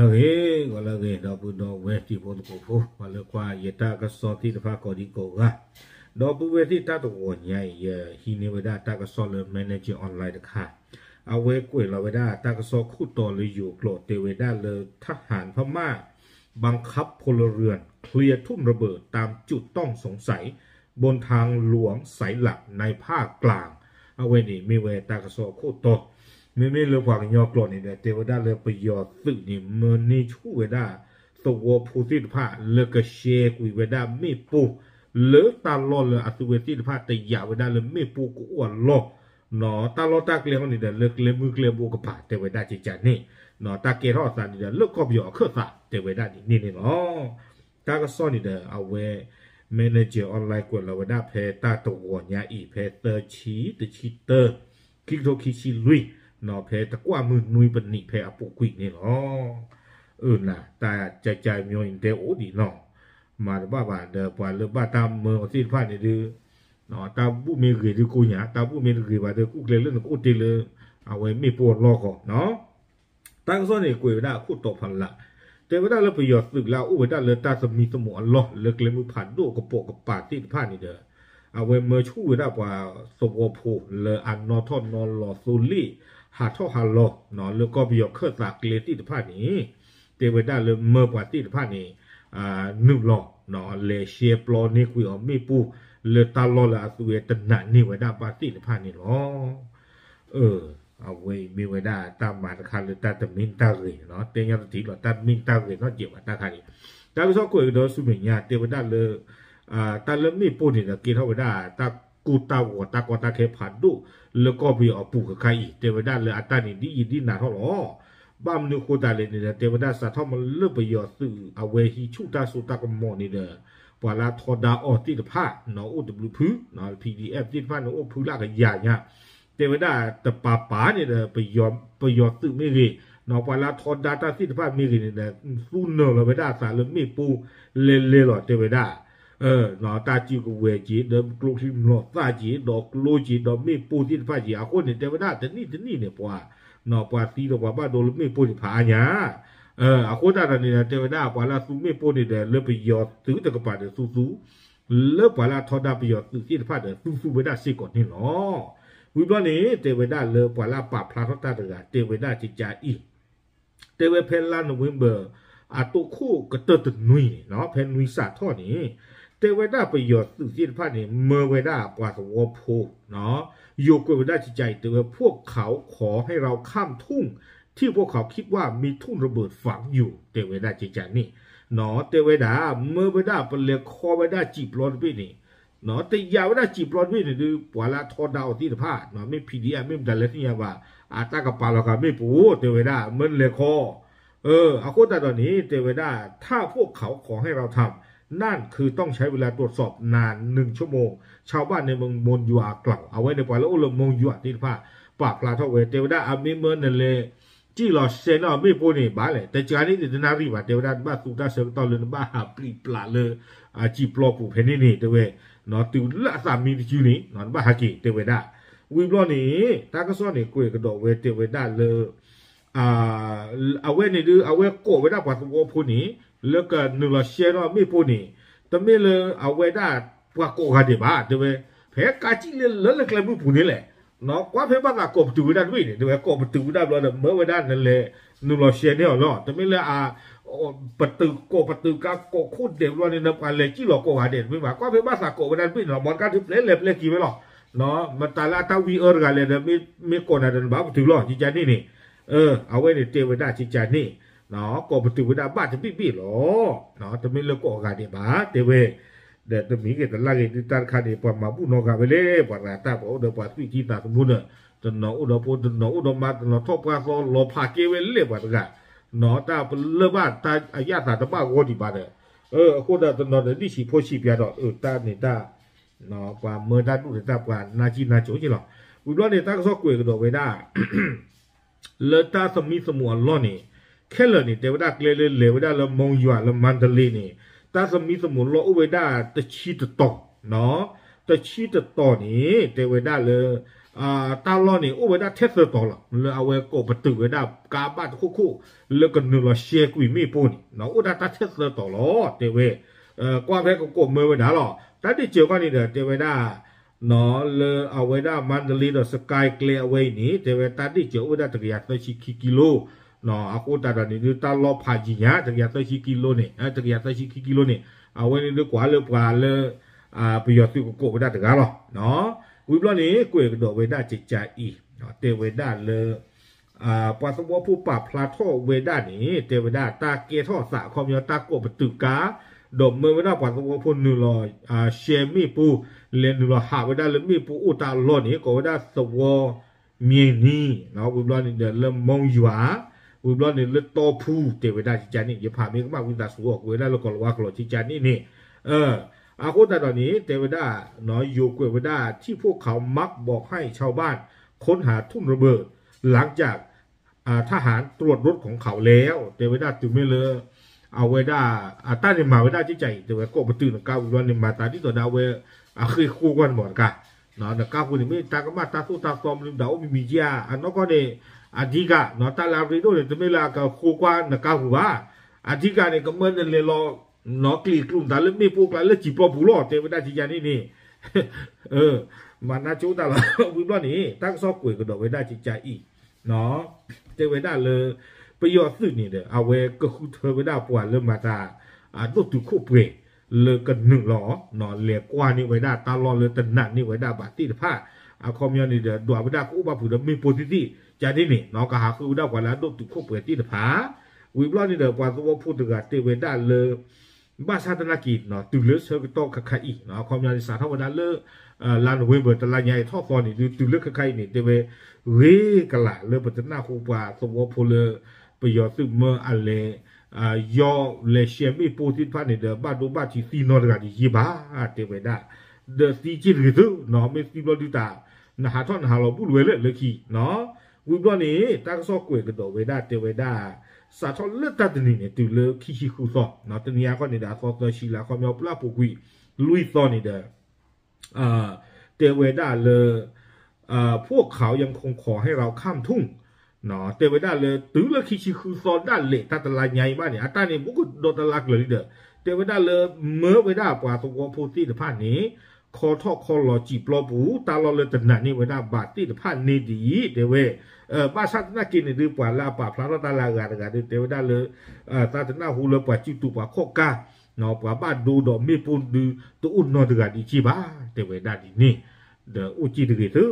ဂ့ၤ ဂီၤလၢအဂ့ၤ ဒီပုၢ်ဒီဝဲၢ်တံၤဖိသကိးဖိ ပှၤလၢကွၢ်ယတၢ်ကစီၣ်သ့ၣ်တဖၣ်ကိးဒံကိးဂၤ, ဒီပုၢ်ဝဲၢ်သ့ၣ်တၢ်တဂီၤညါအံၤ ယဟံးန့ၢ်ဝဲဒၣ်တၢ်ကစီၣ်လၢ Manager Online တခါ, အဝဲကွဲးလီၤဝဲဒၣ်တၢ်ကစီၣ်ခိၣ်တီလၢယိၤကျိာ် တဲဝဲဒၣ်လၢ ทหารพม่าบังคับพลเรือนเคลียร์ทุ่นระเบิดตามจุดต้องสงสัย บนทางหลวงสายหลักในภาคกลาง အဝဲန့ၣ်မ့ၢ်ဝဲတၢ်ကစီၣ်အခိၣ်တီ, မ့မ့ၢ်လၢပှၤကညီကျိာ်န့ၣ်ဒီး တဲဝဲဒၣ်လၢပယီၤသုးန့ၣ် မၢန့ၢ်ဆူၣ်ဝဲဒၣ် သဝီဖိသ့ၣ်တဖၣ် လၢကရှဲကွံာ်ဝဲဒၣ်မ့ၣ်ပိၢ် လၢတၢ်လီၢ်လၢအသုဝဲသ့ၣ်တဖၣ်တယာ်ဝဲဒၣ်လၢမ့ၣ်ပိၢ်ကအိၣ်အလီၢ်, တၢ်လီၢ်တၢ်ကျဲဟီန့ၣ်ဒီး လၢကျဲမုၢ်ကျဲဘိကပၤ တဲဝဲဒၣ်ကကန့ၣ်, တၢ်ကဲထီၣ်အသးန့ၣ်ဒီး လၢကီၢ်ပယီၤအခၢၣ်သး တဲဝဲဒၣ်ဒ်န့ၣ်န့ၣ်လီၤ. တၢ်ကစီၣ်န့ၣ်ဒီး အဝဲ Manager Online ကွဲးလီၤဝဲဒၣ်ဖဲတၢ်တဂီၤညါအံၤ ဖဲသၢဆံ တဆံတၢ ခံကထိခံဆံလွံၢ်, ဖဲတကွၢ်မုၢ်နွံပနံးဖဲအပူၤကွံာ်န့ၣ်လီၤ. အၢ နၤ တၢ်ကကမီအံၤတဲအိၣ်ဒံးနီၤ, မၤတဘၣ်ဘၣ်ဒီး ပှၤလၢဘၣ်တၢ်မၢအီၤသ့ၣ်တဖၣ်န့ၣ်ဒုး တၢ်ဘူၣ်မ့ၢ်ဂ့ၤဒုးကိးညါ, တၢ်ဘူၣ်မ့ၢ်တဂ့ၤဘၣ်ဒီး ကူၣ်ကျဲလၢနကအိၣ်တ့ၢ်လၢ အဝဲမ့ၣ်ပိၢ်အလီၢ်ဃီနီၤ. တၢ်ကစီၣ်န့ၣ်ကွဲးဝဲဒၣ်အခိၣ်တီဖးလး, တဲဝဲဒၣ်လၢပယီၤသုးလၢအအိၣ်ဝဲဒၣ်လၢတၢ်သမံသမိးအလီၢ် လၢကျဲမုၢ်ဖးဒိၣ်ကပိာ်ကပၤသ့ၣ်တဖၣ်န့ၣ်ဒီး အဝဲမၢဆူၣ်ဝဲဒၣ်ပှၤသဝီဖိလၢအနီၣ်ထီၣ်နီၣ်လီၤသိလ့ၣ် ဟးထီၣ်ဟးလီၤ လၢကီၢ်ပယီၤခၢၣ်သးကျဲသ့ၣ်တဖၣ်န့ၣ် တဲဝဲဒၣ်လၢမၢပှၤသ့ၣ်တဖၣ်န့ၣ် နုာ်လီၤ လဲၤရှဲပျီန့ၢ်ကွံာ်အီၤမ့ၣ်ပိၢ် လၢတၢ်လီၢ်လၢအသုဝဲတနာ်န့ၢ်ဝဲဒၣ်ဘၣ်သ့ၣ်တဖၣ်န့ၣ်လီၤ. အဝဲအံၤမ့ၢ်ဝဲဒၣ်တၢ်မၤတခါလၢတၢ်တမ့ၢ်တၢ်ဂ့ၤ, တဲညီတထံၣ်လီၤ တၢ်တမ့ၢ်တၢ်ဂ့ၤနီတစဲးဘၣ်တၢ်ခါန့ၣ်, တၢ်ကစီၣ်ကွဲးကဒီးဆူမဲာ်ညါ တဲဝဲဒၣ်လၢ တၢ်လၢမ့ၣ်ပိၢ်န့ၣ်ဒီး ကဲထီၣ်ဝဲဒၣ်တၢ်ကိၢ်တၢ်ဂီၤတၢ်ကီတၢ်ခဲဖးဒိၣ် လၢကီၢ်ပယီၤအပူၤခဲခါအံၤ တဲဝဲဒၣ်လၢအတၢ်န့ၣ်ဒ်အံၤဒ်နၤထီၣ်လီၤ. ဘၣ်မနုၤအဃိသတးလဲၣ်န့ၣ်ဒီး တဲဝဲဒၣ်စးထီၣ်မးလၢပယီၤသုးအဝဲဟံးဆူၣ်တၢ်စိတၢ်ကမီၤန့ၣ်ဒီး ပှၤလၢထီဒါအီၤသ့ၣ်တဖၣ် အိၣ်တဘျုးဖု PDF သ့ၣ်တဖၣ်န့ၣ်အိၣ်ဖုလၢကယၤညါ, တဲဝဲဒၣ်တပၤပၤန့ၣ်ဒီး ပယီၤသုးမ့ၢ်ဂ့ၤ, ပှၤလၢထီဒါတၢ်သ့ၣ်တဖၣ်မ့ၢ်ဂ့ၤန့ၣ်ဒီး သူနၢၤလီၤဝဲဒၣ်အသးလၢမ့ၣ်ပိၢ်လဲၤလဲၤလီၤ တဲဝဲဒၣ် တၢ်စုကဝဲၤက့ၤ ဒီးကျိချံမျိာ်သၣ်က့ၤ ဒီးကျိက့ၤ ဒီးမ့ၣ်ပိၢ်သ့ၣ်တဖၣ်က့ၤ အဃိန့ၣ် တဲဝဲဒၣ်တနံၣ်တနံၣ်န့ၣ် ပှၤ ပှၤသံဒီးပှၤဘၣ်ဒိလၢမ့ၣ်ပိၢ်န့ၣ်ဖးအါညါ, အဃိသတးဒီးန့ၣ်ဒီး တဲဝဲဒၣ်ပှၤလၢသူမ့ၣ်ပိၢ်န့ၣ်ဒီး လၢပယီၤသုးတကပၤဒီးသူသူ, လၢပှၤလၢထီဒါပယီၤသုးသ့ၣ်တဖၣ်ဒီးသူသူဝဲဒၣ်စ့ၢ်ကီးန့ၣ်လီၤ. ဝံၤဘျီန့ၣ် တဲဝဲဒၣ်လၢပှၤလၢအပာ်ဖျါထီၣ်တၢ်တဂၤ တဲဝဲဒၣ်ကကအံၤ တဲဝဲဖဲလါနိၣ်ဝ့ဘၢၣ် အတိၢ်ခိၣ်ကတၢၢ်တနွံန့ၣ် ဖဲနွံစးထီၣ်န့ၣ် တဲဝဲဒၣ်ပယီၤသုးသ့ၣ်တဖၣ်န့ၣ် မၢဝဲဒၣ်ပှၤသဝီဖိ ယိၤကွဲးဝဲဒၣ်ကကအံၤ တဲဝဲ พวกเขาขอให้เราข้ามทุ่งที่พวกเขาคิดว่ามีทุ่นระเบิดฝังอยู่ တဲဝဲဒၣ်ကကန့ၣ်, တဲဝဲဒၣ် မၢဝဲဒၣ်ပလဲၤခီဝဲဒၣ်စံာ်ပျီတဘ့ၣ်န့ၣ် တယာ်ဝဲဒၣ်စံာ်ပျီတဘ့ၣ်န့ၣ်ဒီး ပှၤလၢအထီဒါအီၤသ့ၣ်တဖၣ် မ့ၢ် PDF မ့ၢ်မတၤလဲၣ်သ့ၣ်ညါဘၣ် အတၢ်ကပာ်လီၤဃာ်မ့ၣ်ပိၢ် တဲဝဲဒၣ် မၢနလဲၤခီ အဃိသတးဒီးန့ၣ် တဲဝဲဒၣ် ถ้าพวกเขาขอให้เราทำ นั่นคือต้องใช้เวลาตรวจสอบนานหนึ่งชั่วโมง ชาวบ้านในเมืองมงยว่า กล่าว အဝဲန့ၣ် ပှၤလၢအိၣ်လၢ မုံယွၤ သ့ၣ်တဖၣ် ပာ်ဖျါထီၣ်ဝဲ တဲဝဲဒၣ် အမ့ၢ်မၢနလဲၤ စံၣ်လီၤရှဲန့ၢ်အီၤမ့ၣ်ပိၢ်န့ၣ် ဘၣ်လဲၣ် တစှၤန့ၣ်တနၣ်ရံၣ်ဘၣ် တဲဝဲဒၣ် နဘၣ်သူတၢ်ဆၢကတီၢ်လၢနဘၣ်ဟးပျံၤပျါလၢ စံာ်ပျီပူၤဖဲန့ၣ်န့ၣ် တဲဝဲ တုၤလၢအသးမံတစုန့ၣ် နဘၣ်ဟးက့ၤ တဲဝဲဒၣ် ဝံၤဘျီန့ၣ် တၢ်ကစီၣ်န့ၣ် ကွဲးကဒီးဝဲ တဲဝဲဒၣ်လၢ အဝဲန့ၣ်ဒုး အဝဲကိးဝဲဒၣ်ပှၤသဝီဖိန့ၣ် လၢကနုာ်လီၤရှဲထီၣ်မ့ၣ်ပိၢ်န့ၣ် တမ့ၢ်လၢအဝဲဒၣ်ပှၤကိးဂၤဒဲးဘၣ် တဲဝဲ ဖဲကးစံၣ်လၢလၢလၢကျဲမုၢ်ပူၤန့ၣ်လဲၣ် ကွၢ်ဖဲဘၣ်သးကိးပတုာ်ဝဲဒၣ်တဘ့ၣ်န့ၣ် တဲဝဲ ကိးပတုာ်ဝဲဒၣ်ဘျီဒီး မၢဝဲဒၣ်နလဲၤ နုာ်လီၤရှဲန့ၢ်အီၤလီၤ တမ့ၢ်လၢအ ပတုာ်ကိးပတုာ်ကါကိးခိၣ်ဒဲးဘျီန့ၣ် နပှၤလဲၤစံၣ်လီၤကိးဂၤဒဲးတမ့ၢ်ဘၣ် ကွၢ်ဖဲဘၣ်သးကိးဝဲဒၣ်တဘ့ၣ်န့ၣ်လီၤ မ်တကါဒုးပျဲလဲၤပျဲက့ၤဝဲလီၤ မတၤလၢအတၢ်ဝံအၢတဂၤလဲၣ်ဒီး မ့ၢ်ကိးနၤဒီးနဘၣ်ပတုာ်လီၤ ကကန့ၣ်န့ၣ် အဝဲန့ၣ်တဲဝဲဒၣ်ကကန့ၣ် ကိးပတုာ်ဝဲဒၣ်ဘၣ်တဘ့ၣ်ဘ့ၣ်လီၤ တမ့ၢ်လၢကိးဂၤဒဲးဘၣ် တဲဝဲ ဒီးတမံၤဂ့ၤတလၢ်ဂ့ၤဒုးတၢ်တခါန့ၣ် ပှၤမၤဘူၣ်နီၢ်ဂၤဝဲလဲၣ် ပှၤတဂၤတၢ်ပှၤအိၣ်ဒီးပှၤသွံၣ်ထံသးသမူဒီး တနီၤအိၣ်ဒီးဖိ တနီၤအိၣ်ဒီးမါ တနီၤထီၣ်ပှၢ်သီလီၤဖးကဲဝဲလဲၣ်ပှၤတဂၤ တၢ်ပလၢၢ်ဘၣ်တၢ်အယၣ်သးတဘၣ်ဂီၢ်ဒံးဘၣ်ဒီး အဃိဒီးတနီၤဒီးဒံၣ်ဆံးဖိဆံးပျါဒီး တၢ်န့ၣ်တၢ် ပှၤမၢတၢ်ဒူၣ်န့ၣ်တၢ်ပှၤနါကံနါကိၤက့လီၤ ဝံၤဘျီန့ၣ် တၢ်ကစီၣ်ကွဲးကဒီးဝဲဒၣ် လၢတၢ်သမံသမိးအလီၢ်န့ၣ် ခဲလၢာ်န့ၣ် တဲဝဲဒၣ်ကျဲလၢလဲၤဝဲဒၣ်လၢ မုံယွၤ လၢမန္တလေးန့ၣ် တၢ်သမံသမိးလီၢ်အိၣ်ဝဲဒၣ်တဆံတတီၤ တဆံတတီၤန့ၣ် တဲဝဲဒၣ်လၢ တၢ်လီၢ်န့ၣ် အိၣ်ဝဲဒၣ်ထဲသၢတီၤလီၤ. လၢအဝဲကိးပတုာ်ဝဲဒၣ်ကါဘၣ်တခိၣ်ခိၣ် လၢကနုာ်လီၤရှဲကွံာ်မ့ၣ်ပိၢ်န့ၣ် အိၣ်ဒၣ်တၢ်ထဲသၢတီၤလီၤ တဲဝဲ. ကွၢ်ဖဲကကိးမၢဝဲဒၣ်လီၤ. တၢ်ဒ့ၣ်စၢၤခီန့ၣ်ဒီး တဲဝဲဒၣ် လၢအဝဲဒၣ် မါဒလ့ဒီးစကဲကျဲအဝဲအံၤန့ၣ် တဲဝဲတၢ်ဒ့ၣ်စၢၤအိၣ်ဝဲဒၣ်တကယၤသၢဆံခံကံလိ အဃိသတးဒီးန့ၣ်ဒုး တၢ်လီၢ်ဖးယံၤညါ တကယၤသၢဆံခံကံလိန့ၣ် တကယၤသၢဆံခံကံလိန့ၣ် အဝဲန့ၣ်ဒုးကွၢ်လၢပှၤလၢ ပယီၤသုးကကိးဝဲဒၣ်တဂၤလီၤ. ဝံၤဘျီန့ၣ် ကွဲးကဒီးဝဲဒၣ်ကကါအံၤ တဲဝဲဒၣ်လၢ ပှၤသဝီဖိပာ်ဖျါထီၣ်ဝဲဒၣ်န့ၣ် တဲဝဲဒၣ်တၢ်ကဲထီၣ်အသးအခီပညီ တၢ်ကိးပတုာ်ကါ ဒီးမၢဝဲဒၣ်ပှၤသဝီဖိနုာ်လီၤ ရှဲမ့ၣ်ပိၢ် လဲၤနုာ်လီၤဟးဝဲဒၣ်လၢမ့ၣ်ပိၢ်အိၣ်တၢ်အလီၢ်န့ၣ် ကိးဝဲဒၣ်သဝီ မြင်းနံ ဝံၤဘျီန့ၣ်ဒီးလၢမုံယွၤ ဝံၤဘျီန့ၣ်လၢတီဖူ တဲဝဲဒၣ်ကကါန့ၣ် ယဖးမ့ၢ်ကမၣ်ဝံသးစူၤအီၤ ကွဲးဝဲဒၣ်လၢကီၢ်လၤဝါကလီၤကကါန့ၣ်န့ၣ် အဃိသတးဒီးန့ၣ် တဲဝဲဒၣ် ယိၤကွဲးဝဲဒၣ် ထံၣ်ဖိၣ်ခး မၢ်ဘီးဟဲၣ်ဆါဘၣ် ခိၣ်နၢ်ထူၣ်ရဘၢၣ် လၢကၠၣ် ထၣ်ဟးတြီဒိၣ်ခီၣ်ခးလဲၣ် တဲဝဲဒၣ်တုၤမ့ၢ်လၢ အဝဲဒၣ် အတၢ်န့ၣ်မၤဝဲဒၣ်ကကါအံၤ တဲဝဲကိးပတုာ်နကါဝံၤဘျီန့ၣ် မၤသးဒ်သိးဒီးအဝဲ အဃ့ဃိကွၢ်န့ၣ်မီၢ်တကါ နကါပူၤန့ၣ် မ့ၢ်တၢ်ကမၣ်တၢ်သိၣ်တၢ်သီမနုၤဒၣ်အိၣ်မံၤမံၤကၠါ အနီၢ်ကီၢ်န့ၣ် အဓိက တၢ်လၢအရ့ဒိၣ်န့ၣ် တမ့ၢ်လၢအကဃိကွၢ်နကါပူၤဘၣ် အဓိကန့ၣ် ကမၢနလဲၤလီၤ နီၢ်ကျံးကျိၤနသးလၢမ့ၣ်ပိၢ်ကျါလၢစံာ်ပျီပူၤလီၤ တဲဝဲဒၣ်ကကါန့ၣ်န့ၣ် မၤနၢ်ကၠိတၢ်လီၤ ဝံၤဘျီန့ၣ် တၢ်ကစီၣ်ကွဲးကဒီးဝဲဒၣ်ကကါအံၤ တဲဝဲဒၣ်လၢ ပယီၤသုးန့ၣ်ဒီး အဝဲကဃုထၢဝဲဒၣ်ပှၤလၢမၤတၢ် အဒိၣ်တုာ်ခိၣ်ပှဲၤ လၢကနုာ်လီၤ လဲၤကွၢ်န့ၢ်ဝဲဒၣ်တၢ်လီၢ်လၢတနာ်န့ၢ်ဝဲဒၣ်ဘၣ်သ့ၣ်တဖၣ် အခီပညီန့ၣ်ဒီး ဒွးဝဲဒၣ်ကအိၣ်ဘၣ်ဖုးဒီးမ့ၣ်ပိၢ်သ့ၣ်သ့ၣ် ကန့ၣ်န့ၣ် ကဟးဃုဝဲဒၣ်ပှၤလၢအဒိၣ်တုာ်ခိၣ်ပှဲၤသ့ၣ်တဖၣ် ဝံၤဘျီန့ၣ်ဒီး ပှၤသဝီဖိတဂၤတဲဝဲဒၣ်လၢ ဘၣ်ဆၣ်သနာ်က့ တုၤလၢဆၢကတီၢ်ခါခါအံၤ အခီပညီန့ၣ် စးထီၣ်ဝဲဒၣ်လၢ လါနိၣ်ဝ့ဘၢၣ် တလါညါအံၤထီၣ်သီန့ၣ် ဒုးတုၤလၢခဲခါအံၤန့ၣ် တဲဝဲ ဂ့ၤကလာ်လၢပတနၢ်ဟူပှၤသဝီဖိလၢ ပယီၤသုးမၢအလဲၤ ယီၢ်လဲၤရှဲမ့ၣ်ပိၢ်သ့ၣ်တဖၣ်န့ၣ်ဒီး ဘၣ်ဒိဘၣ်ထံးသံနီတဂၤဒံးယ့ၢ်ဘၣ် တဲဝဲဒၣ် ဒီးသံက့ၢ်တဂ့ၤသု မ့ၢ်သံဘျီဒုးတၢ် နဟးထီၣ်နဟးလီၤဘူၣ်လဝဲလၢလၢခံ ဝံၤဘျီန့ၣ် တၢ်ကစီၣ်ကွဲးကဒီးဝဲဒၣ်တဲဝဲဒၣ် စးထီၣ်လၢတၢ်တနံၤန့ၣ် တုၤလၢခံဆံဃုသီ တနံၤအံၤခီန့ၣ်ဒီး အသီသၢဆံလၢအခီပညီပျၢ်ပူၤကွံာ် လွံၢ်သီန့ၣ်ဒီး တဲဝဲဒၣ်လၢ พวกเขายังคงขอให้เราข้ามทุ่ง တဲဝဲဒၣ်လၢတုၤလၢခံဆံဃုသီဒၣ်လဲာ်တၢ်တလါညါအံၤဘၣ်န့ၣ် အတၢ်န့ၣ်ဘူးကဒီးတလါကျၢၤလံဒီး တဲဝဲဒၣ်လၢမၢဝဲဒၣ်ပှၤသဝီဖိသ့ၣ်တဖၣ်န့ၣ် ခီထီၣ်ခီလီၤစံာ်ပျီပူၤ တၢ်လီၢ်လၢတနာ်န့ၢ်ဝဲဒၣ်ဘၣ်သ့ၣ်တဖၣ်န့ၣ်ဒ်အံၤ တဲဝဲ ဘၣ်ဆၣ်သနာ်က့န့ၣ်ဒုး ပှၤလၢအပာ်ဖျါထီၣ်တၢ်လၢအဂၤတဂၤဒုး တဲဝဲဒၣ်လၢ သးတနၢ်ဟူလၢပှၤစုတူာ်ပှၤခီၣ်ကါ ပှၤဘၣ်ဒိဒီးမ့ၣ်ပိၢ်ဒုး တအိၣ်နီတဂၤဒံးက့ၢ်ဘၣ် တဲဝဲဒၣ်ဒ်န့ၣ် ဒီးအိၣ်က့ၢ်တဂ့ၤသု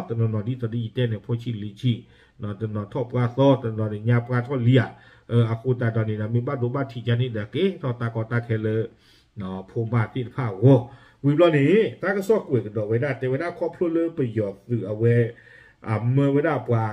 တနီၤနီၤဒ်သိးဒီးယတဲန့ၣ် ဖိဆံးလံၤဆံး တနီၤထီၣ်ပှၢ်သီ တနီၤန့ၣ်ညါပှၢ်ထီၣ်လံဧါ အဃိသတးဒီးန့ၣ်ဒီး မ့ၢ်ဘၣ်ဒိဘၣ်ထံးကန့ၣ်ဒီး ကဲထီၣ်တၢ်ကီတၢ်ခဲလၢ ဖိမါသ့ၣ်တဖၣ်အဂီၢ် ဝံၤဘျီန့ၣ် တၢ်ကစီၣ်ကွဲးကဒီးဝဲဒၣ် တဲဝဲဒၣ်ခီဖျိလၢပယီၤသုးအဝဲ မၢဝဲဒၣ်ပှၤ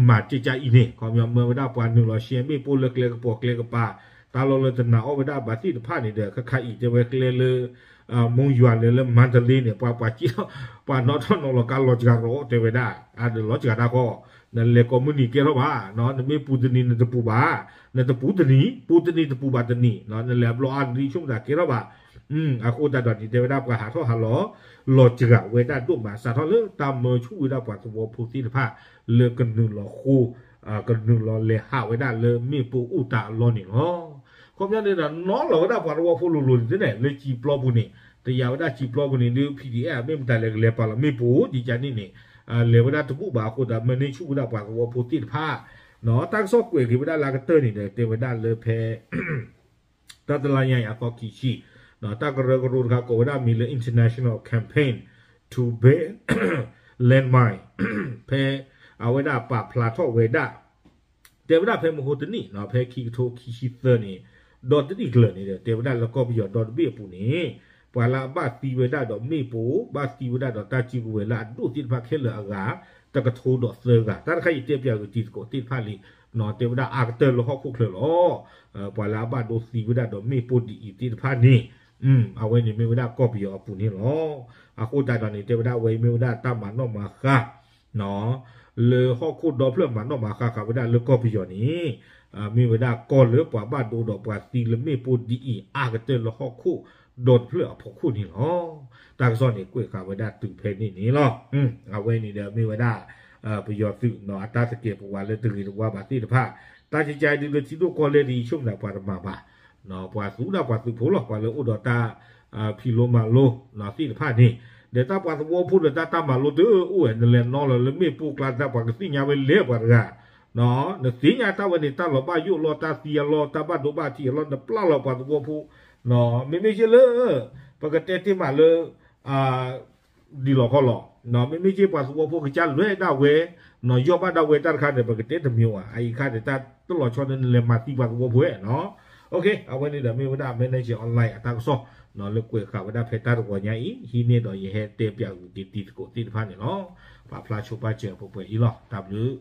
မၤကကါအံၤန့ၣ် ခီပညီမၢဝဲဒၣ်ပှၤနုာ်လီၤရှဲမ့ၣ်ပိၢ်လၢကျဲကပီၤကျဲကပၤ တၢ်လီၢ်လၢတနာ်အီၣ်ဝဲဒၣ်ဘၣ်သ့ၣ်တဖၣ်န့ၣ်ဒီး ခဲခါအံၤတဲဝဲကျဲလၢ မိၢ်ယွၤလဲၤလၢမါတလ့န့ၣ် ပှၤပှၤက့ ပှၤနီၣ်ထီၣ်နီၣ်လီၤကါလီၤစှၤရီၤ တဲဝဲဒၣ် အဒီးလီၤစှၤတၢ်ဃီ နလဲၤကိးမုၢ်နံၤကဲထီၣ်ဘၣ် နမ့ၢ်ပူၤတနံၤနတပူၤဘၣ် နတပူၤတနံၤ ပူၤတနံၤတပူၤဘၣ်တနံၤ နလဲၤအဘျီအါနံၤဆူၣ်မတၤကဲထီၣ်ဘၣ် အဃိသတးဒီးန့ၣ် တဲဝဲဒၣ်ပှၤဟးထီၣ်ဟးလီၤ လီၤစှၤဝဲဒၣ်ဒိၣ်မး စးထီၣ်လၢတၢ်မၢဆူၣ်ဝဲဒၣ်ပှၤသဝီဖိသ့ၣ်တဖၣ် လၢကနုာ်လီၤဃိ ကနုာ်လီၤလဲၤဟးဝဲဒၣ်လၢမ့ၣ်ပိၢ်အိၣ်တၢ်အလီၢ်န့ၣ်လီၤ. ခီပညီန့ၣ်ဒီး နီၣ်လီၤဝဲဒၣ်ပှၤသဝီဖိလိၤလိၤန့ၣ်သ့ၣ်န့ၣ် လၢစံာ်ပျီပူၤန့ၣ် တယာ်ဝဲဒၣ်စံာ်ပျီပူၤန့ၣ် ဒုး PDF မ့ၢ်မတၤလဲၣ်ကလဲၤပာ်လီၤမ့ၣ်ပိၢ်ဒ်ကန့ၣ်န့ၣ် လဲၤဝဲဒၣ်တဘူၣ်ဘၣ်အဃိသတး မၢန့ၢ်ဆူၣ်ဝဲဒၣ်ပှၤသဝီဖိသ့ၣ်တဖၣ် တၢ်ကစီၣ်ကွဲးက့ၤဝဲဒၣ်လၢအကတၢၢ်န့ၣ်ဒီး တဲဝဲဒၣ်လၢဖဲ တၢ်တလါညါအံၤအသီခံဆံ တၢ်ကရၢကရိတခါကိးဝဲဒၣ်မံၤလၢ International Campaign to Ban Landmine ဖဲအဝဲဒၣ်ပာ်ဖျါထီၣ်ဝဲဒၣ် တဲဝဲဒၣ်ဖဲမဟိတနံၣ် ဖဲခံကထိခံဆံသၢန့ၣ် ဒီတနံၣ်ကျၢၤန့ၣ်ဒီး တဲဝဲဒၣ်လၢကီၢ်ပယီၤဒီတဘ့ၣ်အပူၤန့ၣ် ပှၤလၢအဘၣ်သံဝဲဒၣ်ဒီးမ့ၣ်ပိၢ် ဘၣ်သံဝဲဒၣ်ဒီးတၢ်စုကဝဲၤလၢအဒိၣ်သ့ၣ်တဖၣ်ခဲလၢာ်အဂၤ တကထိဒီးသၢဂၤ တၢ်တခါအံၤတဲပၠးဂ့ၤတံၤသကိးသ့ၣ်တဖၣ်လံ တဲဝဲဒၣ်အါကတၢၢ်လၢဟီၣ်ခိၣ်ချၢလီၤ. ပှၤလၢအဘၣ်ဒိသံဝဲဒၣ်ဒီးမ့ၣ်ပိၢ်ဒ်အံၤသ့ၣ်တဖၣ်န့ၣ် အဝဲန့ၣ်မ့ၢ်ဝဲဒၣ်ကီၢ်ပယီၤအပူၤန့ၣ်လီၤ. အဃိသတးဒီးန့ၣ် တဲဝဲဒၣ်အဝဲအံၤမ့ၢ်ဝဲဒၣ်တၢ်မၤနီၣ်မၤဃါ လၢဟီၣ်ခိၣ်ဒီဖျၢၣ်မၤနီၣ်မၤဃါဃာ်ဝဲဒၣ်လၢကီၢ်ပယီၤန့ၣ် မ့ၢ်ဝဲဒၣ်ကီၢ်လၢပှၤဘၣ်ဒိဒီးပှၤသံလၢမ့ၣ်ပိၢ်ဒ်အံၤ အါကတၢၢ်လၢဟီၣ်ခိၣ် ဒီတဖျၢၣ်အဖီခိၣ်န့ၣ်လီၤ. တၢ်ကစီၣ်န့ၣ်ကွဲးဃာ်ဝဲဒၣ်တုၤဖဲန့ၣ်န့ၣ်လီၤ. အဝဲန့ၣ်ဒီးမ့ၢ်ဝဲဒၣ် ပယီၤသုးနီၤ အတၢ်သကဲးပဝးလၢတဂ့ၤတဝါဘၣ်သ့ၣ်တဖၣ် တၢ်ကကဲဒုးလၢထံဒိၣ်ကီၢ်လဲၢ်ဒ်အံၤ ဆိကမိၣ်ဒၣ်ပှၤတမၤဘၣ် ပှၤသူဒၣ်ပှၤသုးဖိလီၤ ပှၤလၢအိၣ်ဒီးတၢ် ဖံးလိမၤလိ သ့ၣ်တဖၣ်န့ၣ် ဒီးတၢ်ပှၤသဝီဖိဒီးတၢ်တၢ်မၤလိတအိၣ်ဝဲ နလဲၤနီလီၤလၢမ့ၣ်ပိၢ်ကျါတၢ် ပှၤကသ့ၣ်ညါဝဲလဲၣ်ပှၤတဂၤ နသ့ၣ်ညါတၢ်ဝဲန့ၣ် တၢ်လီၤဘၣ်ယိၣ်လီၤ တၢ်သံအလီၢ် တၢ်ဘၣ်ဒိဘၣ်ထံးအလီၢ် နပျၢ်လီၤပှၤသဝီဖိ မ့မ့ၢ်က့လၢ ပကတဲတ့ၢ်မးလၢ ဒ်လီၤခီလီၤ မ့မ့ၢ်က့ပှၤသဝီဖိကစၢ်လွဲဒၣ်ဝဲ ယီၢ်ဘၣ်ဒၣ်ဝဲတၢ်တခါန့ၣ် ပကတဲတမံၤဘၣ် အအံၤခါန့ၣ် တၢ်တလီၤဆီန့ၣ် နလဲၤမၤသံပှၤသဝီဖိနီၤ. အဝဲန့ၣ်ဒီးမ့ၢ်ဝဲဒၣ် Manager Online အတၢ်ကစီၣ် လၢကွဲးဃာ်ဝဲဒၣ်ဖဲတၢ်တဂီၤညါအံၤ ဟံးန့ၢ်ဒီးယဟဲတဲပၠးဂုာ်က့ၤတံၤသကိးသ့ၣ်တဖၣ်န့ၣ်လီၤ. ပာ်ဖျါဆိပာ်စၢၤပှဲၤပှဲၤအံၤလီၤ. တၢ်ဘျုး